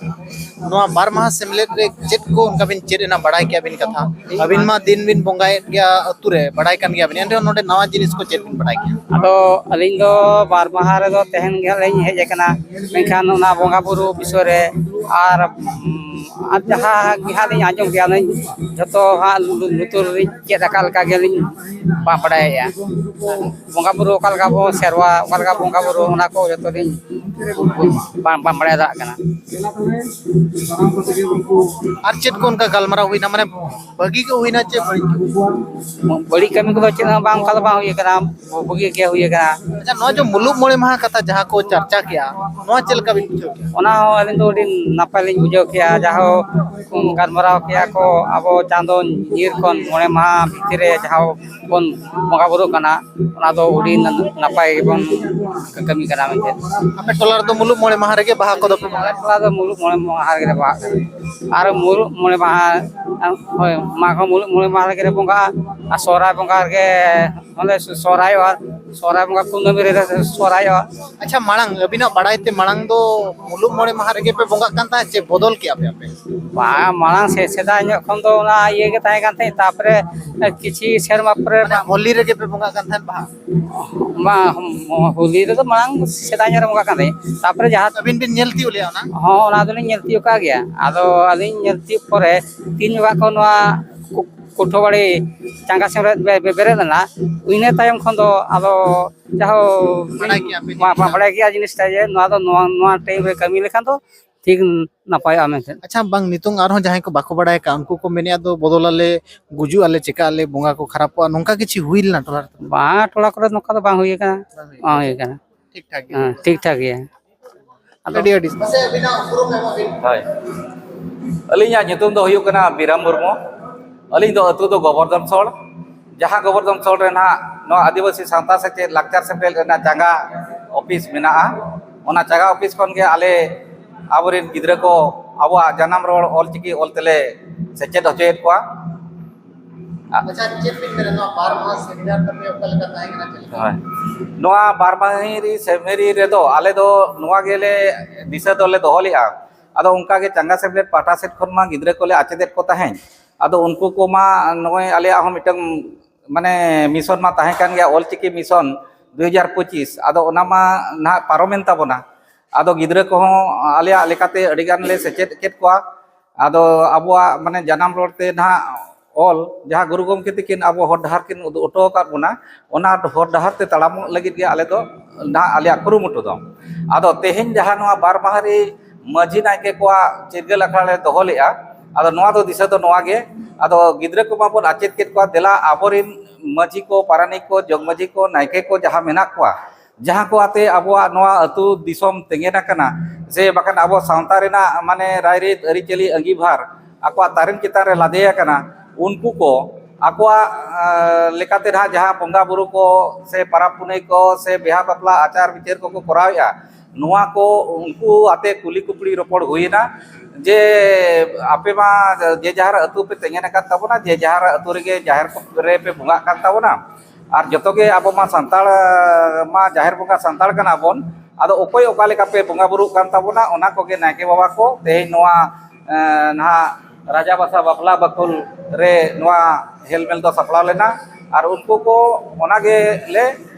ᱱᱚᱣᱟ ᱵᱟᱨ ᱢᱟᱦᱟ ᱥᱮᱢᱞᱮᱫ ᱨᱮ ᱪᱮᱫ ᱠᱚ ᱚᱱᱠᱟ ᱵᱤᱱ ᱪᱮᱫ ᱮᱱᱟ? ᱵᱟᱲᱟᱭ ᱠᱮᱭᱟ ᱵᱤᱱ ᱠᱟᱛᱷᱟ, ᱟᱹᱵᱤᱱ ᱢᱟ ᱫᱤᱱ ᱵᱤᱱ ᱵᱚᱸᱜᱟᱭᱮᱫ ᱜᱮᱭᱟ ᱟᱹᱛᱩ ᱨᱮ, ᱵᱟᱲᱟᱭ ᱠᱟᱱ ᱜᱮᱭᱟ ᱵᱤᱱ, ᱮᱱᱨᱮᱦᱚᱸ ᱱᱚᱰᱮ ᱱᱟᱣᱟ ᱡᱤᱱᱤᱥ ᱠᱚ ᱪᱮᱫ ᱵᱤᱱ ᱵᱟᱲᱟᱭ ᱠᱮᱭᱟ? ᱟᱫᱚ ᱟᱹᱞᱤᱧ ᱫᱚ ᱵᱟᱨ ᱢᱟᱦᱟ ᱨᱮᱫᱚ ᱛᱟᱦᱮᱱ ᱜᱮ ᱦᱟᱸᱜ ᱞᱤᱧ ᱦᱮᱡ ᱟᱠᱟᱱᱟ, ᱢᱮᱱᱠᱷᱟᱱ ᱚᱱᱟ ᱵᱚᱸᱜᱟ ᱵᱩᱨᱩ ᱵᱤᱥᱚᱭ ᱨᱮ ᱟᱨ ᱩᱢ, ᱟᱨ ᱡᱟᱦᱟᱸ ᱜᱮ ᱦᱟᱸᱜ ᱞᱤᱧ ᱟᱸᱡᱚᱢ ᱠᱮᱜᱼᱟ, ᱚᱱᱟ ᱡᱷᱚᱛᱚ ᱦᱟᱸᱜ ᱞᱩ- ᱞᱩᱛᱩᱨ ᱨᱮᱞᱤᱧ ᱪᱮᱫ ᱟᱠᱟᱫ ᱞᱮᱠᱟ ᱜᱮᱞᱤᱧ ᱵᱟ- ᱵᱟᱲᱟᱭᱮᱫᱼᱟ᱾ ᱵᱚᱸᱜᱟ ᱵᱩᱨᱩ ᱚᱠᱟ ᱞᱮᱠᱟ ᱵᱚᱱ ᱥᱮᱨᱣᱟ, ᱚᱠᱟ ᱞᱮᱠᱟ ᱵᱚᱸᱜᱟ ᱵᱩᱨᱩ, ᱚᱱᱟ ᱠᱚ ᱡᱚᱛᱚ ᱞᱤᱧ ᱵᱟᱝ ᱵᱟᱝ ᱵᱟᱲᱟᱭ ᱫᱟᱲᱮᱭᱟᱜ ᱠᱟᱱᱟ᱾ ᱟᱨ ᱪᱮᱫ ᱠᱚ ᱚᱱᱠᱟ ᱜᱟᱞᱢᱟᱨᱟᱣ ᱦᱩᱭᱱᱟ, ᱢᱟᱱᱮ ᱵᱷᱟᱹᱜᱤ ᱜᱮ ᱦᱩᱭᱱᱟ ᱪᱮ ᱵᱟᱹᱲᱤᱡ ᱜᱮ? ᱵᱟᱹᱲᱤᱡ ᱠᱟᱹᱢᱤ ᱠᱚᱫᱚ ᱪᱮᱫ ᱦᱚᱸ ᱵᱟᱝ, ᱚᱱᱠᱟ ᱫᱚ ᱵᱟᱝ ᱦᱩᱭ ᱟᱠᱟᱱᱟ, ᱵᱩᱜᱤ ᱜᱮ ᱦᱩᱭ ᱟᱠᱟᱱᱟ᱾ ᱟᱪᱪᱷᱟ, ᱱᱚᱣᱟ ᱡᱮ ᱢᱩᱞᱩᱜ ᱢᱚᱬᱮ ᱢᱟᱦᱟ ᱠᱟᱛᱷᱟ ᱡᱟᱦᱟᱸ ᱠᱚ ᱪᱟᱨᱪᱟ ᱠᱮᱜᱼᱟ, ᱱᱚᱣᱟ ᱪᱮᱫ ᱞᱮᱠᱟ ᱵᱤᱱ ᱵᱩᱡᱷᱟᱹᱣ ᱠᱮᱜᱼᱟ? ᱚᱱᱟ ᱦᱚᱸ ᱟᱹᱞᱤᱧ ᱫᱚ ᱟᱹᱰᱤ ᱱᱟᱯᱟᱭ ᱞᱤᱧ ᱵᱩᱡᱷᱟᱹᱣ ᱠᱮᱜᱼᱟ, ᱡᱟᱦᱟᱸ ᱦᱚᱸ ᱜᱟᱞᱢᱟᱨᱟᱣ ᱠᱮᱜᱼᱟ ᱠᱚ ᱟᱵᱚ ᱪᱟᱸᱫᱚ ᱧᱤᱨ ᱠᱷᱚᱱ ᱢᱚᱬᱮ ᱢᱟᱦᱟ ᱵᱷᱤᱛᱤᱨ ᱨᱮ ᱡᱟᱦᱟᱸ ᱵᱚᱱ ᱵᱚᱸᱜᱟ ᱵᱩᱨᱩᱜ ᱠᱟᱱᱟ, ᱚᱱᱟ ᱫᱚ ᱟᱹᱰᱤ ᱱᱟᱯᱟᱭ ᱜᱮᱵᱚᱱ ᱠᱟᱹᱢᱤ ᱠᱟᱱᱟ ᱢᱮᱱᱛᱮ᱾ ᱟᱯᱮ ᱴᱚᱞᱟ ᱨᱮᱫᱚ ᱢᱩᱞᱩᱜ ᱢᱚᱬᱮ ᱢᱟᱦᱟ ᱨᱮᱜᱮ ᱵᱟᱦᱟ ᱠᱚᱫᱚ ᱯᱮ ᱵᱚᱸᱜᱟᱭᱟ? ᱴᱚᱞᱟ ᱫᱚ ᱢᱩᱞᱩᱜ ᱢᱚᱬᱮ ᱢᱟᱦᱟ ᱨᱮᱜᱮ ᱵᱟᱦᱟᱜ ᱠᱟᱱᱟ᱾ ᱟᱨ ᱢᱩᱞᱩᱜ ᱢᱚᱬᱮ ᱢᱟᱦᱟ, ᱦᱳᱭ, ᱢᱟᱜᱽ ᱦᱚᱸ ᱢᱩᱞᱩᱜ ᱢᱚᱬᱮ ᱢᱟᱦᱟ ᱨᱮᱜᱮ ᱞᱮ ᱵᱚᱸᱜᱟᱜᱼᱟ᱾ ᱟᱨ ᱥᱚᱦᱨᱟᱭ ᱵᱚᱸᱜᱟ ᱨᱮᱜᱮ ᱚᱸᱰᱮ ᱥᱚᱦᱨᱟᱭᱚᱜᱼᱟ, ᱥᱚᱦᱨᱟᱭ ᱵᱚᱸᱜᱟ ᱠᱩᱱᱟᱹᱢᱤ ᱨᱮᱞᱮ ᱥᱚᱦᱨᱟᱭᱚᱜᱼᱟ᱾ ᱟᱪᱪᱷᱟ, ᱢᱟᱲᱟᱝ ᱟᱹᱵᱤᱱᱟᱜ ᱵᱟᱲᱟᱭ ᱛᱮ ᱢᱟᱲᱟᱝ ᱫᱚ ᱢᱩᱞᱩᱜ ᱢᱚᱬᱮ ᱢᱟᱦᱟ ᱨᱮᱜᱮ ᱯᱮ ᱵᱚᱸᱜᱟᱜ ᱠᱟᱱ ᱛᱟᱦᱮᱸᱫ ᱪᱮ ᱵᱚᱫᱚᱞ ᱠᱮᱜᱼᱟ ᱯᱮ ᱟᱯᱮ? ᱵᱟᱝ, ᱢᱟᱲᱟᱝ ᱥᱮ ᱥᱮᱫᱟᱭ ᱧᱚᱜ ᱠᱷᱚᱱ ᱫᱚ ᱚᱱᱟ ᱤᱭᱟᱹ ᱜᱮ ᱛᱟᱦᱮᱸ ᱠᱟᱱ ᱛᱟᱦᱮᱸᱫ, ᱛᱟᱨᱯᱚᱨᱮ ᱠᱤᱪᱷᱩ ᱥᱮᱨᱢᱟ ᱯᱚᱨᱮ ᱢᱟᱱᱮ ᱦᱳᱞᱤ ᱨᱮᱜᱮ ᱯᱮ ᱵᱚᱸᱜᱟᱜ ᱠᱟᱱ ᱛᱟᱦᱮᱸᱫ ᱵᱟᱦᱟ? ᱵᱟᱝ, ᱦᱳᱞᱤ ᱨᱮᱫᱚ ᱢᱟᱲᱟᱝ ᱥᱮᱫᱟᱭ ᱧᱚᱜ ᱨᱮ ᱵᱚᱸᱜᱟᱜ ᱠᱟᱱ ᱛᱟᱦᱮᱸᱫ, ᱛᱟᱨᱯᱚᱨᱮ ᱡᱟᱦᱟᱸ ᱟᱹᱵᱤᱱ ᱵᱤᱱ ᱧᱮᱞ ᱛᱤᱭᱳᱜ ᱞᱮᱜᱼᱟ ᱚᱱᱟ? ᱦᱚᱸ, ᱚᱱᱟ ᱫᱚᱞᱤᱧ ᱧᱮᱞ ᱛᱤᱭᱳᱜ ᱠᱟᱜ ᱜᱮᱭᱟ᱾ ᱟᱫᱚ ᱟᱹᱞᱤᱧ ᱧᱮᱞ ᱛᱤᱭᱳᱜ ᱯᱚᱨᱮ ᱛᱤᱱ ᱡᱚᱠᱷᱟ ᱠᱷᱚᱱ ᱱᱚᱣᱟ ᱠᱩ- ᱠᱩᱴᱷᱟᱹ ᱵᱟᱲᱮ ᱪᱟᱸᱜᱟ ᱥᱮᱢᱞᱮᱫ ᱵᱮ- ᱵᱮ- ᱵᱮᱨᱮᱫ ᱞᱮᱱᱟ, ᱤᱱᱟᱹ ᱛᱟᱭᱚᱢ ᱠᱷᱚᱱ ᱫᱚ ᱟᱫᱚ ᱡᱟᱦᱳ ᱵᱟᱲᱟᱭ ᱠᱮᱜᱼᱟ ᱯᱮ ᱵᱟ- ᱵᱟ- ᱵᱟᱲᱟᱭ ᱜᱮᱭᱟ ᱡᱤᱱᱤᱥᱴᱟ ᱡᱮ ᱱᱚᱣᱟ ᱫᱚ ᱱᱚᱣᱟ ᱱᱚᱣᱟ ᱴᱟᱭᱤᱢ ᱨᱮ ᱠᱟᱹᱢᱤ ᱞᱮᱠᱷᱟᱱ ᱫᱚ ᱴᱷᱤᱠ ᱱᱟᱯᱟᱭᱚᱜᱼᱟ ᱢᱮᱱᱛᱮ᱾ ᱟᱪᱪᱷᱟ, ᱵᱟᱝ, ᱱᱤᱛᱚᱝ ᱟᱨᱦᱚᱸ ᱡᱟᱦᱟᱸᱭ ᱠᱚ ᱵᱟᱠᱚ ᱵᱟᱲᱟᱭ ᱟᱠᱟᱫ, ᱩᱱᱠᱩ ᱠᱚ ᱢᱮᱱᱮᱫᱼᱟ ᱫᱚ ᱵᱚᱫᱚᱞ ᱟᱞᱮ, ᱜᱩᱡᱩᱜ ᱟᱞᱮ, ᱪᱮᱠᱟᱜ ᱟᱞᱮ, ᱵᱚᱸᱜᱟ ᱠᱚ ᱠᱷᱟᱨᱟᱯᱚᱜᱼᱟ, ᱱᱚᱝᱠᱟ ᱠᱤᱪᱷᱩ ᱦᱩᱭ ᱞᱮᱱᱟ ᱴᱚᱞᱟ ᱨᱮ? ᱵᱟᱝ, ᱴᱚᱞᱟ ᱠᱚᱨᱮ ᱱᱚᱝᱠᱟ ᱫᱚ ᱵᱟᱝ ᱦᱩᱭ ᱟᱠᱟᱱᱟ᱾ ᱵᱟᱝ ᱦᱩᱭ ᱟᱠᱟᱱᱟ᱾ ᱴᱷᱤᱠ ᱴᱷᱟᱠ ᱜᱮ᱾ ᱦᱮᱸ, ᱴᱷᱤᱠ ᱴᱷᱟᱠ ᱜᱮᱭᱟ᱾ ᱟᱫᱚ ᱟᱹᱰᱤ ᱟᱹᱰᱤ ᱦᱳᱭ, ᱟᱹᱞᱤᱧᱟᱜ ᱧᱩᱛᱩᱢ ᱫᱚ ᱦᱩᱭᱩᱜ ᱠᱟᱱᱟ ᱵᱤᱨᱟᱢ ᱢᱩᱨᱢᱩ᱾ ᱟᱹᱞᱤᱧ ᱫᱚ ᱟᱹᱛᱩ ᱫᱚ ᱜᱳᱵᱚᱨᱫᱷᱚᱱ ᱥᱳᱲ, ᱡᱟᱦᱟᱸ ᱜᱳᱵᱚᱨᱫᱷᱚᱱ ᱥᱳᱲ ᱨᱮ ᱱᱟᱦᱟᱜ ᱱᱚᱣᱟ ᱟᱹᱫᱤᱵᱟᱹᱥᱤ ᱥᱟᱶᱛᱟ ᱥᱮᱪᱮᱫ ᱞᱟᱠᱪᱟᱨ ᱥᱮᱢᱞᱮᱫ ᱨᱮᱱᱟᱜ ᱪᱟᱸᱜᱟ ᱚᱯᱷᱤᱥ ᱢᱮᱱᱟᱜᱼᱟ᱾ ᱚᱱᱟ ᱪᱟᱸᱜᱟ ᱚᱯᱷᱤᱥ ᱠᱷᱚᱱ ᱜᱮ ᱟᱞᱮ ᱟᱵᱚᱨᱮᱱ ᱜᱤᱫᱽᱨᱟᱹ ᱠᱚ ᱟᱵᱚᱣᱟᱜ ᱡᱟᱱᱟᱢ ᱨᱚᱲ ᱚᱞᱪᱤᱠᱤ ᱚᱞ ᱛᱮᱞᱮ ᱥᱮᱪᱮᱫ ᱦᱚᱪᱚᱭᱮᱫ ᱠᱚᱣᱟ᱾ ᱟᱪᱪᱷᱟ, ᱪᱮᱫ ᱵᱤᱱ ᱢᱮᱱᱟ, ᱱᱚᱣᱟ ᱵᱟᱨ ᱢᱟᱦᱟ ᱥᱮᱢᱤᱱᱟᱨ ᱛᱟᱯᱮ ᱚᱠᱟ ᱞᱮᱠᱟ ᱛᱟᱦᱮᱸ ᱠᱟᱱᱟ, ᱪᱮᱫ ᱞᱮᱠᱟ? ᱦᱳᱭ᱾ ᱱᱚᱣᱟ ᱵᱟᱨ ᱢᱟᱦᱟ ᱥᱮᱢᱤᱱᱟᱨ ᱨᱮᱫᱚ ᱟᱞᱮ ᱫᱚ ᱱᱚᱣᱟ ᱜᱮᱞᱮ ᱫᱤᱥᱟᱹ ᱫᱚᱞᱮ ᱫᱚᱦᱚ ᱞᱮᱫᱼᱟ᱾ ᱟᱫᱚ ᱚᱱᱠᱟ ᱜᱮ ᱪᱟᱸᱜᱟ ᱥᱮᱢᱞᱮᱫ ᱯᱟᱦᱴᱟ ᱥᱮᱫ ᱠᱷᱚᱱ ᱢᱟ ᱜᱤᱫᱽᱨᱟᱹ ᱠᱚᱞᱮ ᱟᱪᱮᱫᱮᱫ ᱠᱚ ᱛᱟᱦᱮᱸᱫ᱾ ᱟᱫᱚ ᱩᱱᱠᱩ ᱠᱚᱢᱟ ᱱᱚᱜᱼᱚᱭ ᱟᱞᱮᱭᱟᱜ ᱦᱚᱸ ᱢᱤᱫᱴᱟᱝ ᱢᱟᱱᱮ ᱢᱤᱥᱚᱱ ᱢᱟ ᱛᱟᱦᱮᱸ ᱠᱟᱱ ᱜᱮᱭᱟ, ᱚᱞᱪᱤᱠᱤ ᱢᱤᱥᱚᱱ ᱫᱩ ᱦᱟᱡᱟᱨ ᱯᱚᱸᱪᱤᱥ᱾ ᱟᱫᱚ ᱚᱱᱟ ᱢᱟ ᱱᱟᱦᱟᱜ ᱯᱟᱨᱚᱢᱮᱱ ᱛᱟᱵᱚᱱᱟ᱾ ᱟᱫᱚ ᱜᱤᱫᱽᱨᱟᱹ ᱠᱚᱦᱚᱸ ᱟᱞᱮᱭᱟᱜ ᱞᱮᱠᱟᱛᱮ ᱟᱹᱰᱤ ᱜᱟᱱ ᱞᱮ ᱥᱮᱪᱮᱫ ᱠᱮᱫ ᱠᱚᱣᱟ᱾ ᱟᱫᱚ ᱟᱵᱚᱣᱟᱜ ᱢᱟᱱᱮ ᱡᱟᱱᱟᱢ ᱨᱚᱲ ᱛᱮ ᱱᱟᱦᱟᱜ ᱚᱞ, ᱡᱟᱦᱟᱸ ᱜᱩᱨᱩ ᱜᱚᱢᱠᱮ ᱛᱟᱹᱠᱤᱱ ᱟᱵᱚ ᱦᱚᱨ ᱰᱟᱦᱟᱨ ᱠᱤᱱ ᱩᱫᱩᱜ ᱦᱚᱴᱚ ᱟᱠᱟᱫ ᱵᱚᱱᱟ, ᱚᱱᱟ ᱦᱚᱨ ᱰᱟᱦᱟᱨ ᱛᱮ ᱛᱟᱲᱟᱢᱚᱜ ᱞᱟᱹᱜᱤᱫ ᱜᱮ ᱟᱞᱮ ᱫᱚ ᱱᱟᱦᱟᱜ ᱟᱞᱮᱭᱟᱜ ᱠᱩᱨᱩᱢᱩᱴᱩ ᱫᱚ᱾ ᱟᱫᱚ ᱛᱮᱦᱮᱧ ᱡᱟᱦᱟᱸ ᱱᱚᱣᱟ ᱵᱟᱨ ᱢᱟᱦᱟ ᱨᱮ ᱢᱟᱹᱡᱷᱤ ᱱᱟᱭᱠᱮ ᱠᱚᱣᱟᱜ ᱪᱤᱨᱜᱟᱹᱞ ᱟᱠᱷᱲᱟ ᱞᱮ ᱫᱚᱦᱚ ᱞᱮᱫᱼᱟ᱾ ᱟᱫᱚ ᱱᱚᱣᱟ ᱫᱚ ᱫᱤᱥᱟᱹ ᱫᱚ ᱱᱚᱣᱟ ᱜᱮ, ᱟᱫᱚ ᱜᱤᱫᱽᱨᱟᱹ ᱠᱚᱢᱟ ᱵᱚᱱ ᱟᱪᱮᱫ ᱠᱮᱫ ᱠᱚᱣᱟ, ᱫᱮᱞᱟ ᱟᱵᱚᱨᱮᱱ ᱢᱟᱹᱡᱷᱤ ᱠᱚ, ᱯᱟᱨᱟᱱᱤᱠ ᱠᱚ, ᱡᱚᱜᱽ ᱢᱟᱹᱡᱷᱤ ᱠᱚ, ᱱᱟᱭᱠᱮ ᱠᱚ ᱡᱟᱦᱟᱸ ᱢᱮᱱᱟᱜ ᱠᱚᱣᱟ, ᱡᱟᱦᱟᱸ ᱠᱚ ᱟᱛᱮ ᱟᱵᱚᱣᱟᱜ ᱱᱚᱣᱟ ᱟᱹᱛᱩ ᱫᱤᱥᱚᱢ ᱛᱮᱸᱜᱮᱱ ᱟᱠᱟᱱᱟ, ᱥᱮ ᱵᱟᱠᱷᱟᱱ ᱟᱵᱚ ᱥᱟᱶᱛᱟ ᱨᱮᱱᱟᱜ ᱢᱟᱱᱮ ᱨᱟᱭᱨᱤᱛ ᱟᱹᱨᱤᱪᱟᱹᱞᱤ ᱟᱸᱜᱤᱵᱷᱟᱨ ᱟᱠᱚᱣᱟᱜ ᱛᱟᱨᱮᱱ ᱪᱮᱛᱟᱱ ᱨᱮ ᱞᱟᱫᱮ ᱟᱠᱟᱱᱟ, ᱩᱱᱠᱩ ᱠᱚ ᱟᱠᱚᱣᱟᱜ, ᱟᱸ, ᱞᱮᱠᱟᱛᱮ ᱱᱟᱦᱟᱜ ᱡᱟᱦᱟᱸ ᱵᱚᱸᱜᱟ ᱵᱩᱨᱩ ᱠᱚ ᱥᱮ ᱯᱟᱨᱟᱵᱽ ᱯᱩᱱᱟᱹᱭ ᱠᱚ ᱥᱮ ᱵᱤᱦᱟ ᱵᱟᱯᱞᱟ ᱟᱪᱟᱨ ᱵᱤᱪᱟᱹᱨ ᱠᱚᱠᱚ ᱠᱚᱨᱟᱣᱮᱫᱼᱟ, ᱱᱚᱣᱟ ᱠᱚ ᱩᱱᱠᱩ ᱟᱛᱮ ᱠᱩᱞᱤ ᱠᱩᱯᱞᱤ ᱨᱚᱯᱚᱲ ᱦᱩᱭᱮᱱᱟ ᱡᱮ ᱟᱯᱮ ᱢᱟ ᱡᱮ ᱡᱟᱦᱟᱨ ᱟᱹᱛᱩ ᱯᱮ ᱛᱮᱸᱜᱮᱱ ᱟᱠᱟᱫ ᱛᱟᱵᱚᱱᱟ, ᱡᱮ ᱡᱟᱦᱟᱨ ᱟᱹᱛᱩ ᱨᱮᱜᱮ ᱡᱟᱦᱮᱨ ᱠᱚ ᱨᱮ ᱯᱮ ᱵᱚᱸᱜᱟᱜ ᱠᱟᱱ ᱛᱟᱵᱚᱱᱟ, ᱟᱨ ᱡᱚᱛᱚ ᱜᱮ ᱟᱵᱚ ᱢᱟ ᱥᱟᱱᱛᱟᱲ ᱢᱟ ᱡᱟᱦᱮᱨ ᱵᱚᱸᱜᱟ ᱥᱟᱱᱛᱟᱲ ᱠᱟᱱᱟ ᱵᱚᱱ᱾ ᱟᱫᱚ ᱚᱠᱚᱭ ᱚᱠᱟ ᱞᱮᱠᱟ ᱯᱮ ᱵᱚᱸᱜᱟ ᱵᱩᱨᱩᱜ ᱠᱟᱱ ᱛᱟᱵᱚᱱᱟ, ᱚᱱᱟ ᱠᱚᱜᱮ ᱱᱟᱭᱠᱮ ᱵᱟᱵᱟ ᱠᱚ ᱛᱮᱦᱮᱧ ᱱᱚᱣᱟ, ᱮᱸ, ᱱᱟᱦᱟᱜ ᱨᱟᱡᱟ ᱵᱟᱥᱟ ᱵᱟᱯᱞᱟ ᱵᱟᱠᱷᱳᱞ ᱨᱮ ᱱᱚᱣᱟ ᱦᱮᱞᱢᱮᱞ ᱫᱚ ᱥᱟᱯᱲᱟᱣ ᱞᱮᱱᱟ᱾ ᱟᱨ ᱩᱱᱠᱩ ᱠᱚ ᱚᱱᱟ ᱜᱮ ᱞᱮ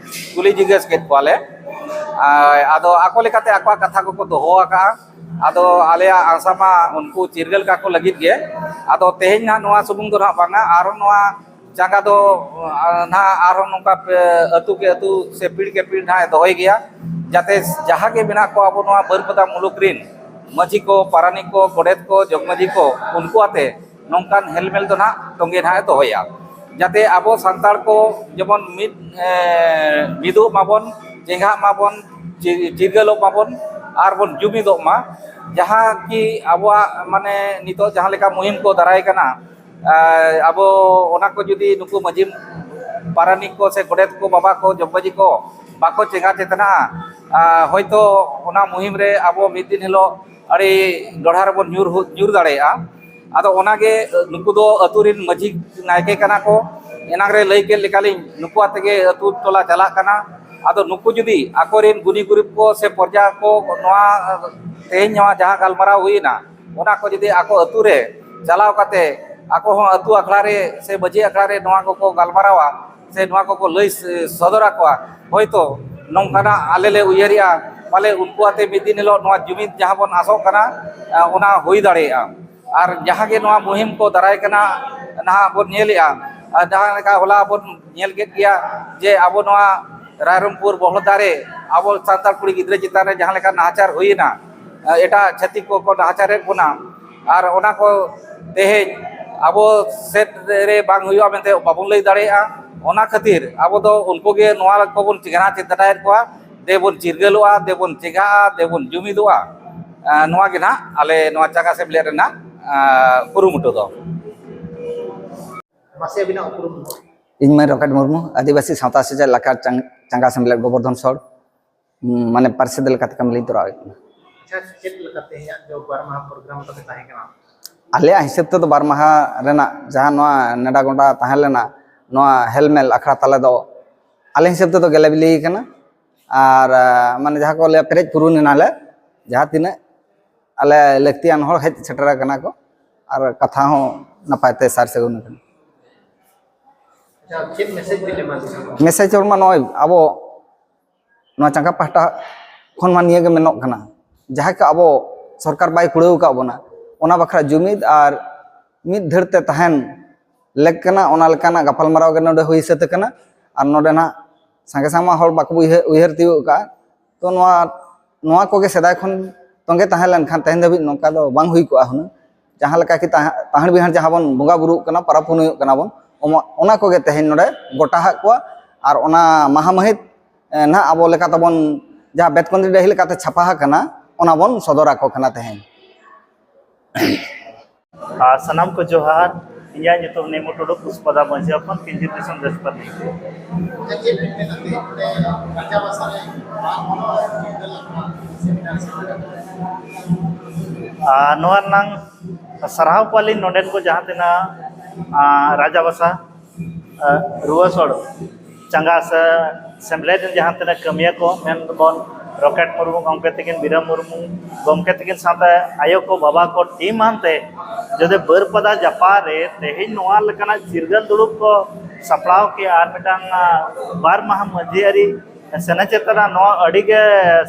ᱠᱩᱞᱤ ᱡᱤᱜᱽᱜᱟᱹᱥ ᱠᱮᱫ ᱠᱚᱣᱟᱞᱮ᱾ ᱟᱨ ᱟᱫᱚ ᱟᱠᱚ ᱞᱮᱠᱟᱛᱮ ᱟᱠᱚᱣᱟᱜ ᱠᱟᱛᱷᱟ ᱠᱚᱠᱚ ᱫᱚᱦᱚ ᱟᱠᱟᱫᱼᱟ᱾ ᱟᱫᱚ ᱟᱞᱮᱭᱟᱜ ᱟᱥᱟ ᱢᱟ ᱩᱱᱠᱩ ᱪᱤᱨᱜᱟᱹᱞ ᱠᱟᱠᱚ ᱞᱟᱹᱜᱤᱫ ᱜᱮ᱾ ᱟᱫᱚ ᱛᱮᱦᱮᱧ ᱱᱟᱦᱟᱜ ᱱᱚᱣᱟ ᱥᱩᱢᱩᱝ ᱫᱚ ᱱᱟᱦᱟᱜ ᱵᱟᱝᱟ, ᱟᱨᱦᱚᱸ ᱱᱚᱣᱟ ᱪᱟᱸᱜᱟ ᱫᱚ, ᱟ, ᱱᱟᱦᱟᱜ ᱟᱨᱦᱚᱸ ᱱᱚᱝᱠᱟ ᱯᱮ, ᱟᱹᱛᱩ ᱠᱮ ᱟᱹᱛᱩ ᱥᱮ ᱯᱤᱲ ᱠᱮ ᱯᱤᱲ ᱱᱟᱦᱟᱜ ᱮ ᱫᱚᱦᱚᱭ ᱜᱮᱭᱟ, ᱡᱟᱛᱮ ᱡᱟᱦᱟᱸ ᱜᱮ ᱢᱮᱱᱟᱜ ᱠᱚ ᱟᱵᱚ ᱱᱚᱣᱟ ᱵᱟᱹᱨᱯᱟᱫᱟ ᱢᱩᱞᱩᱠ ᱨᱤᱱ ᱢᱟᱹᱡᱷᱤ ᱠᱚ, ᱯᱟᱨᱟᱱᱤᱠ ᱠᱚ, ᱜᱚᱰᱮᱛ ᱠᱚ, ᱡᱚᱜᱽ ᱢᱟᱹᱡᱷᱤ ᱠᱚ, ᱩᱱᱠᱩ ᱟᱛᱮ ᱱᱚᱝᱠᱟᱱ ᱦᱮᱞᱢᱮᱞ ᱫᱚ ᱱᱟᱦᱟᱜ ᱛᱚᱸᱜᱮ ᱱᱟᱦᱟᱜ ᱮ ᱫᱚᱦᱚᱭᱟ, ᱡᱟᱛᱮ ᱟᱵᱚ ᱥᱟᱱᱛᱟᱲ ᱠᱚ ᱡᱮᱢᱚᱱ ᱢᱤᱫ, ᱮ, ᱢᱤᱫᱚᱜ ᱢᱟᱵᱚᱱ, ᱪᱮᱸᱜᱷᱟᱜ ᱢᱟᱵᱚᱱ, ᱪᱤ-, ᱪᱤᱨᱜᱟᱹᱞᱚᱜ ᱢᱟᱵᱚᱱ, ᱟᱨ ᱵᱚᱱ ᱡᱩᱢᱤᱫᱚᱜ ᱢᱟ᱾ ᱡᱟᱦᱟᱸ ᱠᱤ ᱟᱵᱚᱣᱟᱜ ᱢᱟᱱᱮ ᱱᱤᱛᱚᱜ ᱡᱟᱦᱟᱸ ᱞᱮᱠᱟ ᱢᱩᱦᱤᱢ ᱠᱚ ᱫᱟᱨᱟᱭ ᱠᱟᱱᱟ, ᱟᱨ ᱟᱵᱚ ᱚᱱᱟ ᱠᱚ ᱡᱩᱫᱤ ᱱᱩᱠᱩ ᱢᱟᱹᱡᱷᱤ ᱯᱟᱨᱟᱱᱤᱠ ᱠᱚ ᱥᱮ ᱜᱚᱰᱮᱛ ᱠᱚ, ᱵᱟᱵᱟ ᱠᱚ, ᱡᱚᱜᱽ ᱢᱟᱹᱡᱷᱤ ᱠᱚ ᱵᱟᱠᱚ ᱪᱮᱸᱜᱷᱟ ᱪᱮᱛᱱᱟᱜᱼᱟ, ᱟᱨ ᱦᱚᱭᱛᱳ ᱚᱱᱟ ᱢᱩᱦᱤᱢ ᱨᱮ ᱟᱵᱚ ᱢᱤᱫ ᱫᱤᱱ ᱦᱤᱞᱳᱜ ᱟᱹᱰᱤ ᱰᱚᱲᱦᱟ ᱨᱮᱵᱚᱱ ᱧᱩᱨ ᱦᱩ-, ᱧᱩᱨ ᱫᱟᱲᱮᱭᱟᱜᱼᱟ᱾ ᱟᱫᱚ ᱚᱱᱟᱜᱮ ᱱᱩᱠᱩ ᱫᱚ ᱟᱹᱛᱩ ᱨᱮᱱ ᱢᱟᱹᱡᱷᱤ ᱱᱟᱭᱠᱮ ᱠᱟᱱᱟ ᱠᱚ᱾ ᱮᱱᱟᱝ ᱨᱮ ᱞᱟᱹᱭ ᱠᱮᱫ ᱞᱮᱠᱟᱞᱤᱧ, ᱱᱩᱠᱩ ᱟᱛᱮ ᱜᱮ ᱟᱹᱛᱩ ᱴᱚᱞᱟ ᱪᱟᱞᱟᱜ ᱠᱟᱱᱟ᱾ ᱟᱫᱚ ᱱᱩᱠᱩ ᱡᱩᱫᱤ ᱟᱠᱚᱨᱮᱱ ᱜᱩᱱᱤ ᱜᱩᱨᱤᱵ ᱠᱚ ᱥᱮ ᱯᱨᱚᱡᱟ ᱠᱚ ᱱᱚᱣᱟ ᱛᱮᱦᱮᱧ ᱱᱚᱣᱟ ᱡᱟᱦᱟᱸ ᱜᱟᱞᱢᱟᱨᱟᱣ ᱦᱩᱭᱱᱟ, ᱚᱱᱟ ᱠᱚ ᱡᱩᱫᱤ ᱟᱠᱚ ᱟᱹᱛᱩ ᱨᱮ ᱪᱟᱞᱟᱣ ᱠᱟᱛᱮ ᱟᱠᱚ ᱦᱚᱸ ᱟᱹᱛᱩ ᱟᱠᱷᱲᱟ ᱨᱮ ᱥᱮ ᱢᱟᱹᱡᱷᱤ ᱟᱠᱷᱲᱟ ᱨᱮ ᱱᱚᱣᱟ ᱠᱚᱠᱚ ᱜᱟᱞᱢᱟᱨᱟᱣᱟ ᱥᱮ ᱱᱚᱣᱟ ᱠᱚᱠᱚ ᱞᱟᱹᱭ ᱥᱚᱫᱚᱨ ᱟᱠᱚᱣᱟ, ᱦᱚᱭᱛᱳ ᱱᱚᱝᱠᱟᱱᱟᱜ ᱟᱞᱮ ᱞᱮ ᱩᱭᱦᱟᱹᱨᱮᱜᱼᱟ, ᱯᱟᱞᱮ ᱩᱱᱠᱩ ᱟᱛᱮ ᱢᱤᱫ ᱫᱤᱱ ᱦᱤᱞᱳᱜ ᱱᱚᱣᱟ ᱡᱩᱢᱤᱫ ᱡᱟᱦᱟᱸ ᱵᱚᱱ ᱟᱥᱚᱜ ᱠᱟᱱᱟ, ᱚᱱᱟ ᱦᱩᱭ ᱫᱟᱲᱮᱭᱟᱜᱼᱟ᱾ ᱟᱨ ᱡᱟᱦᱟᱸ ᱜᱮ ᱱᱚᱣᱟ ᱢᱩᱦᱤᱢ ᱠᱚ ᱫᱟᱨᱟᱭ ᱠᱟᱱᱟ, ᱱᱟᱦᱟᱜ ᱵᱚᱱ ᱧᱮᱞᱮᱜᱼᱟ, ᱟᱨ ᱡᱟᱦᱟᱸ ᱞᱮᱠᱟ ᱦᱚᱞᱟ ᱵᱚᱱ ᱧᱮᱞ ᱠᱮᱫ ᱜᱮᱭᱟ ᱡᱮ ᱟᱵᱚ ᱱᱚᱣᱟ ᱨᱟᱭᱨᱚᱝᱯᱩᱨ ᱵᱚᱦᱞᱚᱫᱟ ᱨᱮ ᱟᱵᱚ ᱥᱟᱱᱛᱟᱲ ᱠᱩᱲᱤ ᱜᱤᱫᱽᱨᱟᱹ ᱪᱮᱛᱟᱱ ᱨᱮ ᱡᱟᱦᱟᱸ ᱞᱮᱠᱟ ᱱᱟᱦᱟᱪᱟᱨ ᱦᱩᱭᱮᱱᱟ, ᱮᱴᱟᱜ ᱪᱷᱟᱹᱛᱤᱠ ᱠᱚᱠᱚ ᱱᱟᱦᱟᱪᱟᱨᱮᱫ ᱵᱚᱱᱟ, ᱟᱨ ᱚᱱᱟ ᱠᱚ ᱛᱮᱦᱮᱧ ᱟᱵᱚ ᱥᱮᱫ ᱨᱮ ᱵᱟᱝ ᱦᱩᱭᱩᱜᱼᱟ ᱢᱮᱱᱛᱮ ᱵᱟᱵᱚᱱ ᱞᱟᱹᱭ ᱫᱟᱲᱮᱭᱟᱜᱼᱟ᱾ ᱚᱱᱟ ᱠᱷᱟᱹᱛᱤᱨ ᱟᱵᱚ ᱫᱚ ᱩᱱᱠᱩ ᱜᱮ ᱱᱚᱣᱟ ᱠᱚᱵᱚᱱ ᱪᱮᱸᱜᱷᱟ ᱪᱮᱛᱟᱱᱟᱭᱮᱫ ᱠᱚᱣᱟ, ᱫᱮᱵᱚᱱ ᱪᱤᱨᱜᱟᱹᱞᱚᱜᱼᱟ, ᱫᱮᱵᱚᱱ ᱪᱮᱸᱜᱷᱟᱜᱼᱟ, ᱫᱮᱵᱚᱱ ᱡᱩᱢᱤᱫᱚᱜᱼᱟ᱾ ᱱᱚᱣᱟ ᱜᱮ ᱱᱟᱦᱟᱜ ᱟᱞᱮ ᱱᱚᱣᱟ ᱪᱟᱸᱜᱟ ᱥᱮᱢᱞᱮᱫ ᱨᱮᱱᱟᱜ ᱠᱩᱨᱩᱢᱩᱴᱩ ᱫᱚ᱾ ᱢᱟᱥᱮ ᱟᱹᱵᱤᱱᱟᱜ ᱩᱯᱨᱩᱢ ᱫᱚ? ᱤᱧ ᱢᱟᱹᱭ ᱨᱚᱠᱮᱴ ᱢᱩᱨᱢᱩ, ᱟᱹᱫᱤᱵᱟᱹᱥᱤ ᱥᱟᱶᱛᱟ ᱥᱮᱪᱮᱫ ᱞᱟᱠᱪᱟᱨ ᱪᱟᱸᱜ-, ᱪᱟᱸᱜᱟ ᱥᱮᱢᱞᱮᱫ ᱜᱳᱵᱚᱨᱫᱷᱚᱱ ᱥᱚᱲ, ᱩᱢ, ᱢᱟᱱᱮ ᱯᱟᱨᱥᱮᱛ ᱞᱮᱠᱟᱛᱮ ᱠᱟᱹᱢᱤ ᱞᱤᱧ ᱛᱚᱨᱟᱣᱮᱫ ᱠᱟᱱᱟ᱾ ᱟᱪᱪᱷᱟ, ᱪᱮᱫ ᱞᱮᱠᱟ ᱛᱮᱦᱮᱧᱟᱜ ᱫᱚ ᱵᱟᱨ ᱢᱟᱦᱟ ᱯᱨᱳᱜᱨᱟᱢ ᱛᱟᱯᱮ ᱛᱟᱦᱮᱸ ᱠᱟᱱᱟ? ᱟᱞᱮᱭᱟᱜ ᱦᱤᱥᱟᱹᱵ ᱛᱮᱫᱚ ᱵᱟᱨ ᱢᱟᱦᱟ ᱨᱮᱱᱟᱜ ᱡᱟᱦᱟᱸ ᱱᱚᱣᱟ ᱱᱮᱰᱟ ᱜᱚᱸᱰᱟ ᱛᱟᱦᱮᱸ ᱞᱮᱱᱟ, ᱱᱚᱣᱟ ᱦᱮᱞᱢᱮᱞ ᱟᱠᱷᱲᱟ ᱛᱟᱞᱮ ᱫᱚ ᱟᱞᱮ ᱦᱤᱥᱟᱹᱵ ᱛᱮᱫᱚ ᱜᱮᱞᱮ ᱵᱤᱞᱤ ᱠᱟᱱᱟ᱾ ᱟᱨ, ᱟ, ᱢᱟᱱᱮ ᱡᱟᱦᱟᱸ ᱠᱚ ᱞᱟᱹᱭᱟ ᱯᱮᱨᱮᱡ ᱯᱩᱨᱩᱱ ᱮᱱᱟᱞᱮ, ᱡᱟᱦᱟᱸ ᱛᱤᱱᱟᱹᱜ ᱟᱞᱮ ᱞᱟᱹᱠᱛᱤᱭᱟᱱ ᱦᱚᱲ ᱦᱮᱡ ᱥᱮᱴᱮᱨ ᱟᱠᱟᱱᱟ ᱠᱚ ᱟᱨ ᱠᱟᱛᱷᱟ ᱦᱚᱸ ᱱᱟᱯᱟᱭ ᱛᱮ ᱥᱟᱨ ᱥᱟᱹᱜᱩᱱ ᱟᱠᱟᱱᱟ᱾ ᱟᱪᱪᱷᱟ, ᱪᱮᱫ ᱢᱮᱥᱮᱡᱽ ᱵᱤᱱ ᱮᱢᱟ ᱫᱤᱥᱚᱢ ᱦᱚᱲ? ᱢᱮᱥᱮᱡᱽ ᱦᱚᱲ ᱢᱟ ᱱᱚᱜᱼᱚᱭ ᱟᱵᱚ ᱱᱚᱣᱟ ᱪᱟᱸᱜᱟ ᱯᱟᱦᱴᱟ ᱠᱷᱚᱱ ᱢᱟ ᱱᱤᱭᱟᱹ ᱜᱮ ᱢᱮᱱᱚᱜ ᱠᱟᱱᱟ, ᱡᱟᱦᱟᱸ ᱠᱚ ᱟᱵᱚ ᱥᱚᱨᱠᱟᱨ ᱵᱟᱭ ᱠᱩᱲᱟᱹᱣ ᱟᱠᱟᱫ ᱵᱚᱱᱟ, ᱚᱱᱟ ᱵᱟᱠᱷᱨᱟ ᱡᱩᱢᱤᱫ ᱟᱨ ᱢᱤᱫ ᱫᱷᱟᱹᱲ ᱛᱮ ᱛᱟᱦᱮᱱ ᱞᱮᱠ ᱠᱟᱱᱟ, ᱚᱱᱟ ᱞᱮᱠᱟᱱᱟᱜ ᱜᱟᱯᱟᱞᱢᱟᱨᱟᱣ ᱜᱮ ᱱᱚᱰᱮ ᱦᱩᱭ ᱥᱟᱹᱛ ᱟᱠᱟᱱᱟ᱾ ᱟᱨ ᱱᱚᱰᱮ ᱱᱟᱜ ᱥᱟᱸᱜᱮ ᱥᱟᱸᱜᱢᱟ ᱦᱚᱲ ᱵᱟᱠᱚ ᱩᱭᱦᱟᱹᱨ, ᱩᱭᱦᱟᱹᱨ ᱛᱤᱭᱳᱜ ᱟᱠᱟᱫᱼᱟ᱾ ᱛᱚ ᱱᱚᱣᱟ, ᱱᱚᱣᱟ ᱠᱚᱜᱮ ᱥᱮᱫᱟᱭ ᱠᱷᱚᱱ ᱛᱚᱸᱜᱮ ᱛᱟᱦᱮᱸ ᱞᱮᱱᱠᱷᱟᱱ ᱛᱮᱦᱮᱧ ᱫᱷᱟᱹᱵᱤᱡ ᱱᱚᱝᱠᱟ ᱫᱚ ᱵᱟᱝ ᱦᱩᱭ ᱠᱚᱜᱼᱟ ᱦᱩᱱᱟᱹᱝ᱾ ᱡᱟᱦᱟᱸ ᱞᱮᱠᱟ ᱠᱤ ᱛᱟᱦᱟᱸ-, ᱛᱟᱦᱟᱸᱲ ᱵᱤᱦᱟᱸᱲ ᱡᱟᱦᱟᱸ ᱵᱚᱱ ᱵᱚᱸᱜᱟ ᱵᱩᱨᱩᱜ ᱠᱟᱱᱟ, ᱯᱚᱨᱚᱵᱽ ᱯᱩᱱᱟᱹᱭᱚᱜ ᱠᱟᱱᱟ ᱵᱚᱱ, ᱚᱱᱟ, ᱚᱱᱟ ᱠᱚᱜᱮ ᱛᱮᱦᱮᱧ ᱱᱚᱰᱮ ᱜᱚᱴᱟ ᱟᱫ ᱠᱚᱣᱟ᱾ ᱟᱨ ᱚᱱᱟ ᱢᱟᱦᱟ ᱢᱟᱹᱦᱤᱛ, ᱮ, ᱱᱟᱦᱟᱜ ᱟᱵᱚ ᱞᱮᱠᱟ ᱛᱮᱵᱚᱱ ᱡᱟᱦᱟᱸ ᱵᱮᱛᱠᱩᱸᱫᱽᱨᱤ ᱰᱟᱹᱦᱤ ᱞᱮᱠᱟᱛᱮ ᱪᱷᱟᱯᱟ ᱟᱠᱟᱱᱟ, ᱚᱱᱟ ᱵᱚᱱ ᱥᱚᱫᱚᱨ ᱟᱠᱚ ᱠᱟᱱᱟ ᱛᱮᱦᱮᱧ᱾ ᱟᱨ ᱥᱟᱱᱟᱢ ᱠᱚ ᱡᱚᱦᱟᱨ᱾ ᱤᱧᱟᱹᱜ ᱧᱩᱛᱩᱢ ᱱᱮᱢᱳ ᱴᱩᱰᱩ, ᱯᱩᱥᱯᱟᱫᱟ ᱢᱟᱹᱡᱷᱤ ᱦᱚᱯᱚᱱ, ᱠᱤᱧᱡᱷᱤᱨ ᱫᱤᱥᱚᱢ ᱫᱮᱥᱯᱟᱛᱤ᱾ ᱟᱨ ᱱᱚᱣᱟ ᱨᱮᱱᱟᱝ ᱥᱟᱨᱦᱟᱣ ᱠᱚᱣᱟᱞᱤᱧ ᱱᱚᱰᱮᱱ ᱠᱚ ᱡᱟᱦᱟᱸ ᱛᱤᱱᱟᱹᱜ, ᱟᱸ, ᱨᱟᱡᱟᱵᱟᱥᱟ, ᱟᱸ, ᱨᱩᱣᱟᱹᱥᱚᱲ ᱪᱟᱸᱜᱟ ᱥᱮ ᱥᱮᱢᱞᱮᱫ ᱨᱮᱱ ᱡᱟᱦᱟᱸ ᱛᱤᱱᱟᱹᱜ ᱠᱟᱹᱢᱤᱭᱟᱹ ᱠᱚ, ᱢᱮᱱ ᱫᱚᱵᱚᱱ ᱨᱚᱠᱮᱴ ᱢᱩᱨᱢᱩ ᱜᱚᱢᱠᱮ ᱛᱟᱹᱠᱤᱱ, ᱵᱤᱨᱟᱹᱢ ᱢᱩᱨᱢᱩ ᱜᱚᱢᱠᱮ ᱛᱟᱹᱠᱤᱱ ᱥᱟᱶᱛᱮ ᱟᱭᱳ ᱠᱚ, ᱵᱟᱵᱟ ᱠᱚ, ᱴᱤᱢ ᱟᱱᱛᱮ ᱡᱩᱫᱤ ᱵᱟᱹᱨᱯᱟᱫᱟ ᱡᱟᱯᱟᱜ ᱨᱮ ᱛᱮᱦᱮᱧ ᱱᱚᱣᱟ ᱞᱮᱠᱟᱱᱟᱜ ᱪᱤᱨᱜᱟᱹᱞ ᱫᱩᱲᱩᱵ ᱠᱚ ᱥᱟᱯᱲᱟᱣ ᱠᱮᱜᱼᱟ ᱟᱨ ᱢᱤᱫᱴᱟᱝ, ᱟᱸ, ᱵᱟᱨ ᱢᱟᱦᱟ ᱢᱟᱹᱡᱷᱤ ᱟᱹᱨᱤ ᱥᱮᱱᱮᱪᱮᱫ ᱨᱮᱱᱟᱜ ᱱᱚᱣᱟ ᱟᱹᱰᱤ ᱜᱮ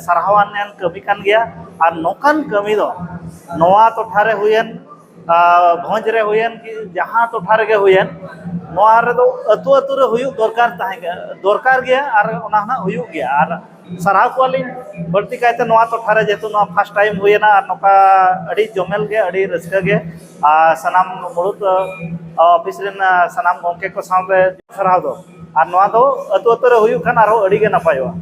ᱥᱟᱨᱦᱟᱣᱟᱱ ᱠᱟᱹᱢᱤ ᱠᱟᱱ ᱜᱮᱭᱟ᱾ ᱟᱨ ᱱᱚᱝᱠᱟᱱ ᱠᱟᱹᱢᱤ ᱫᱚ ᱱᱚᱣᱟ ᱴᱚᱴᱷᱟ ᱨᱮ ᱦᱩᱭᱮᱱ, ᱟᱨ ᱵᱷᱚᱸᱡᱽ ᱨᱮ ᱦᱩᱭᱮᱱ, ᱠᱤ ᱡᱟᱦᱟᱸ ᱴᱚᱴᱷᱟ ᱨᱮᱜᱮ ᱦᱩᱭᱮᱱ, ᱱᱚᱣᱟ ᱨᱮᱫᱚ ᱟᱹᱛᱩ ᱟᱹᱛᱩ ᱨᱮ ᱦᱩᱭᱩᱜ ᱫᱚᱨᱠᱟᱨ ᱛᱟᱦᱮᱸ ᱠᱟᱱᱟ, ᱫᱚᱨᱠᱟᱨ ᱜᱮᱭᱟ, ᱟᱨ ᱚᱱᱟ ᱦᱚᱸ ᱦᱩᱭᱩᱜ ᱜᱮᱭᱟ᱾ ᱟᱨ ᱥᱟᱨᱦᱟᱣ ᱠᱚᱣᱟᱞᱤᱧ ᱵᱟᱹᱲᱛᱤ ᱠᱟᱭᱛᱮ ᱱᱚᱣᱟ ᱴᱚᱴᱷᱟ ᱨᱮ, ᱡᱮᱦᱮᱛᱩ ᱱᱚᱣᱟ ᱯᱷᱟᱥᱴ ᱴᱟᱭᱤᱢ ᱦᱩᱭᱮᱱᱟ, ᱟᱨ ᱱᱚᱝᱠᱟ ᱟᱹᱰᱤ ᱡᱚᱢᱮᱞ ᱜᱮ, ᱟᱹᱰᱤ ᱨᱟᱹᱥᱠᱟᱹ ᱜᱮ, ᱟᱨ ᱥᱟᱱᱟᱢ ᱢᱩᱲᱩᱫ, ᱟ, ᱚᱯᱷᱤᱥ ᱨᱮᱱ, ᱟ, ᱥᱟᱱᱟᱢ ᱜᱚᱢᱠᱮ ᱠᱚ ᱥᱟᱶᱛᱮ ᱥᱟᱨᱦᱟᱣ ᱫᱚ᱾ ᱟᱨ ᱱᱚᱣᱟ ᱫᱚ ᱟᱹᱛᱩ ᱟᱹᱛᱩ ᱨᱮ ᱦᱩᱭᱩᱜ ᱠᱷᱟᱱ ᱟᱨᱦᱚᱸ ᱟᱹᱰᱤ ᱜᱮ ᱱᱟᱯᱟᱭᱚᱜᱼᱟ᱾